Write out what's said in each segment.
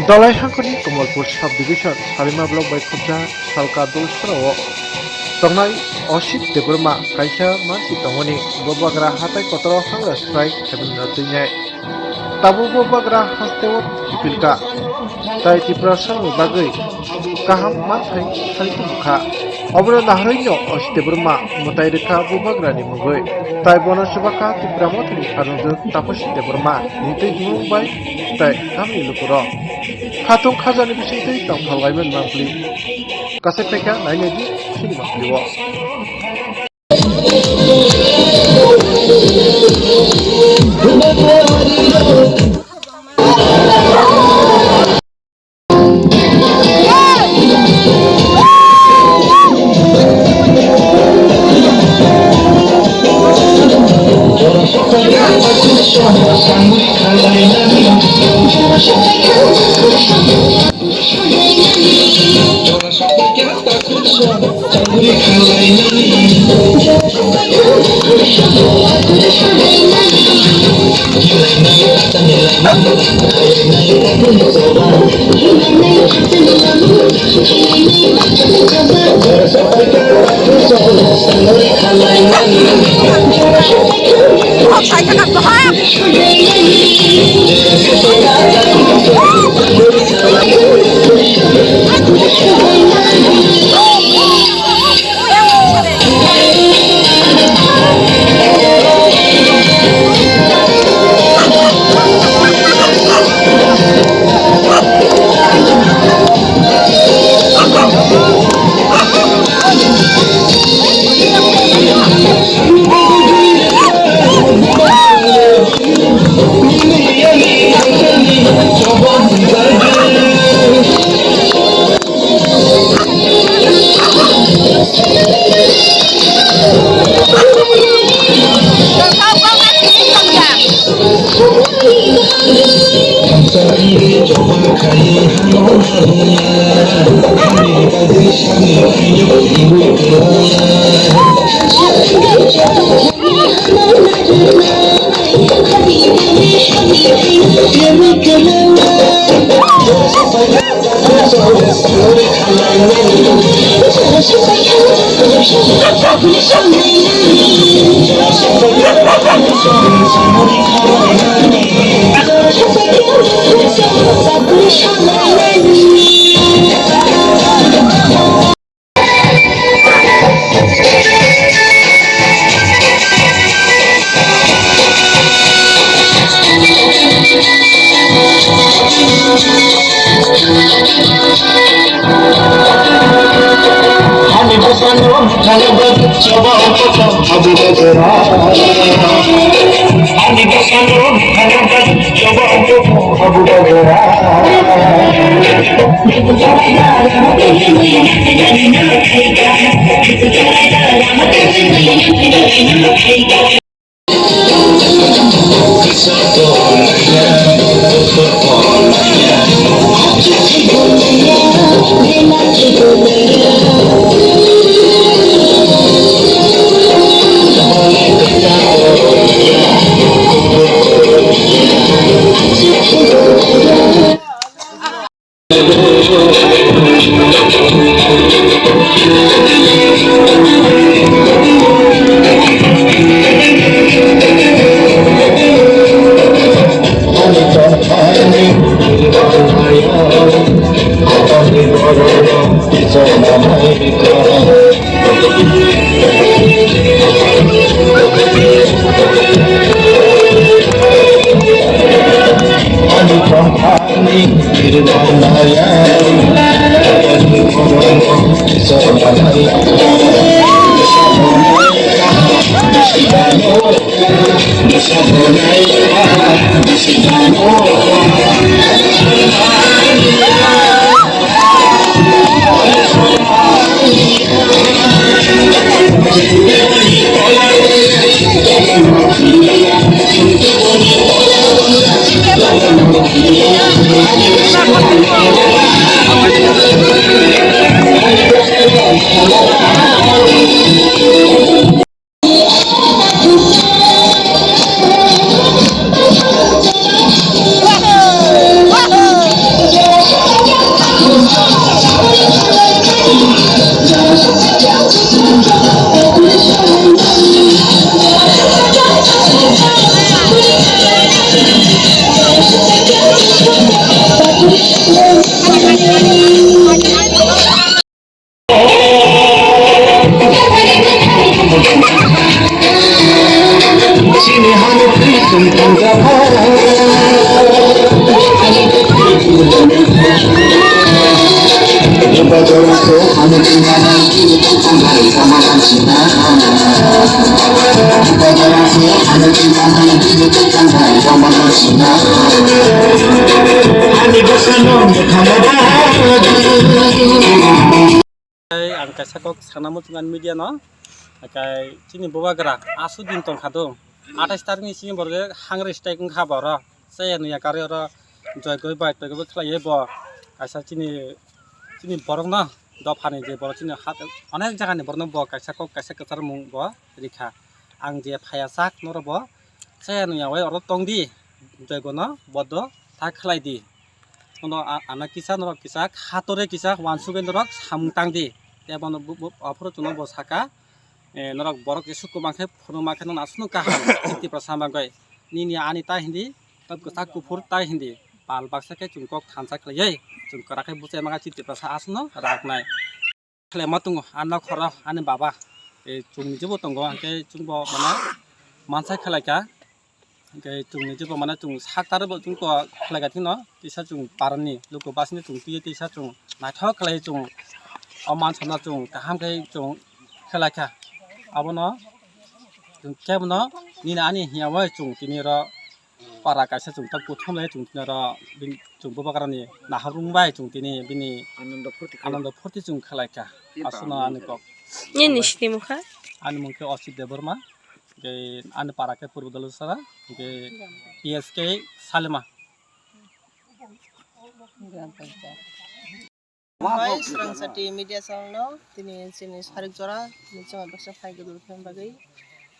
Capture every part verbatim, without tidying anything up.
Dhalai hangkhorni Kamalpur sub-division Salima block bai khobjak Salka Dulsora-o tongnai Osit Debbarma kaisa mansi tongmani bubagra hatai kotoro hangra swrai khaimani no twinai. Tabuk bubagra hasteo kipilka tai Tiprasarokni bagwi kaham manthai sai tongkha. Obono naharwi no Osit Debbarma mwtai rwkha bubagrani mungwi. Tai bono chubakha Tipra Mothani Arunjwk Taposi Debbarma ni twi bumung bai tai tamni lukurok. Khatung khajani bisingtwi tongthok laimani mangpili. Kasai phaikha nainai di chini mangpili o. Ani bwsano bwthangwi chobao kotor habugo jora. Ani bwsano bwthangwi chobao kotor habugo jora. Tei ang kaisa kok sana muchungan media no, hakai chini bubagra aswk din tongkha do, athais tarikni simi borok je hungry strike wngkha borok, chaya nuya karwi oro joigoi bai toigoi khlaiwi bo kaisa chini, chini borokno dophani je borok chini hat onek jagani borokno bo kaisa kok kaisa kwchar mung bo rikha. Ang je phaiya sak norok bo chaya nuya bai oro tongdi, joigono bodo ta khlai di. Ono a-, ano kisa norok kisa khatore kisa uansugwi norok samung tang di. Tei bono bu-, bu-, aphuru chwngno bo saka, eh, norok borok jesuk kwbang khe phunukma khe nono aswkno kaham chini Tiprasa bagwi. Nini ani ta hindi, tab kwchak kuphur ta hindi. Pal baksa khe chwng kok thansa khlaiwi chwng kwrak khe buchai mangkha chini Tiprasa aswkno raknai. Khlaima tongo, ani nokhoro ani baba, eh, chwng ni jebo tongo, hwnkhe chwngbo mane mansa khlaikha. Hwnkhe chwngni jebo mane chwng sak tarbo chwng ko khlai ga thino, tisa chwng parani luku basni chwng twiwi tisa chwng naithok khlai chwng o mansa no chwng kaham khe chwng khlai kha. Abono chwng kebono nini ani hiya bai chwng tini oro para kaisa chwng ta kuthum lai chwng tini oro bini chwng bubagrani nahar rung bai chwng tini bini Anando phurti khlai. Anando phurti chwng khlai kha. Aswkno ani kok. Nini sini mokha? Ani mung khe Osit Debbarma. Hingke ani para khe Purbo Dalusara, hingke P S K Salima. Bai, Srangsati media channel no, tini chini sarik jora, tini chama baksa phai gudul khe bagwi.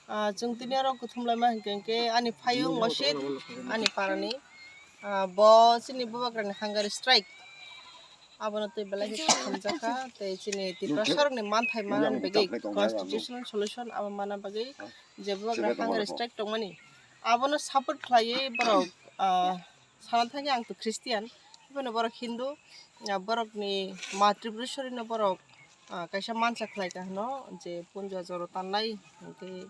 Ah, chwng tini oro kuthum laima hingke, hingke ani phayung Osit, ani parani. Ah, bo chini bubagrani hunger strike. Abono tei belai khe kaham jakha, tei chini Tiprasarokni manthai manani bagwi constitutional solution abo mana bagwi je bubagra hunger strike tongmani, abono support khlaiwi borok, ah, sana thangwi ang to Christian, haiphano borok Hindu, ah, borokni ma Tripureshwarino borok, ah, kaisa mansa khlai kha hwno je punja joro tanlai, hwnkhe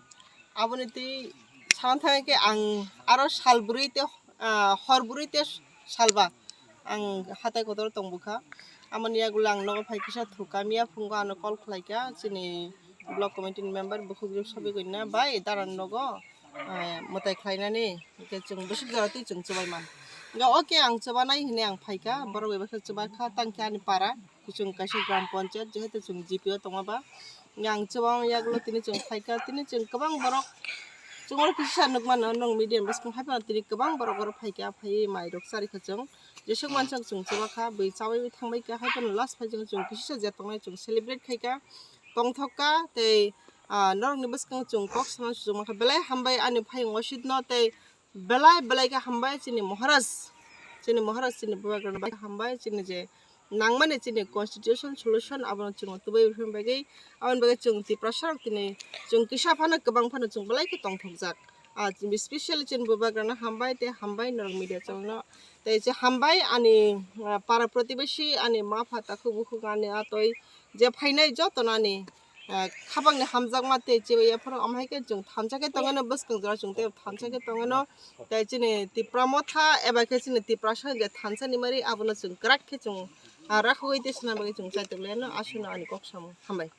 aboni twi sana thangwi khe ang aro sal bwrwi tei ah, hor bwrwi tei salba ang hatai kotor tong bukha. Amoni yagulo ang nogo phai kisa thuka miya phungo ano call khlai kha chini block committee ni member bukhuk juk sobi gwi na bai daran nogo, ah, mwtai khlai nani hwnkhe chwng bwswk jora twi chwng chubai man. Hwnkhe okay ang chubanai hinwi ang phai kha, borok bai baksa chuba kha tang khe ani para. Chwng kaisa gram panchayat, jehetu chwng G P o tongma ba, yang chwng yagulo tini chwng phaikha, tini chwng kwbang borok, chwng oro kisa nukmano, nwng media bwskang hai phano tini kwbang borok oro phaikha, phaiwi mai rok charikha chwng, jeswk mansa chwng chuba kha, bwi chawi thangbai kha, hai phano last phai chwng, chwng kisa je tongnai chwng celebrate khaikha, tongthok kha, tei, ah, norokni bwskang chwng kok sana suchukma kha, belai hambai ani phayung Osit no tei, Belai belai khe hambai chini Maharaj, chini Maharaj chini bubagrano bai hambai chini je nangmani chini constitution solution abono chwng tubui rwphani bagwi, aboni bagwi chwng Tiprasa rok tini chwng kisa phano kwbang phano chwng belai khe tongthokjak. Ah, specially chini bubagrano hambai tei hambai norok media channel no tei je hambai ani, ah, para protibesi ani ma pha takhuk bukhuk ani atoi je phainai jotono ani ah, khabangni hamjakma tei chibai yapharo, omo hai khe chwng thansa khe tongwino, bwskang jora chwng tei thansa khe tongwino, tei chini Tipra Motha eba khe chini Tiprasa je thansa ni mari abono chwng kwrak khe chwng, ah, rakhogwi tei swnam bagwi chwng chaitok laino, aswkno ani kok samung hambai.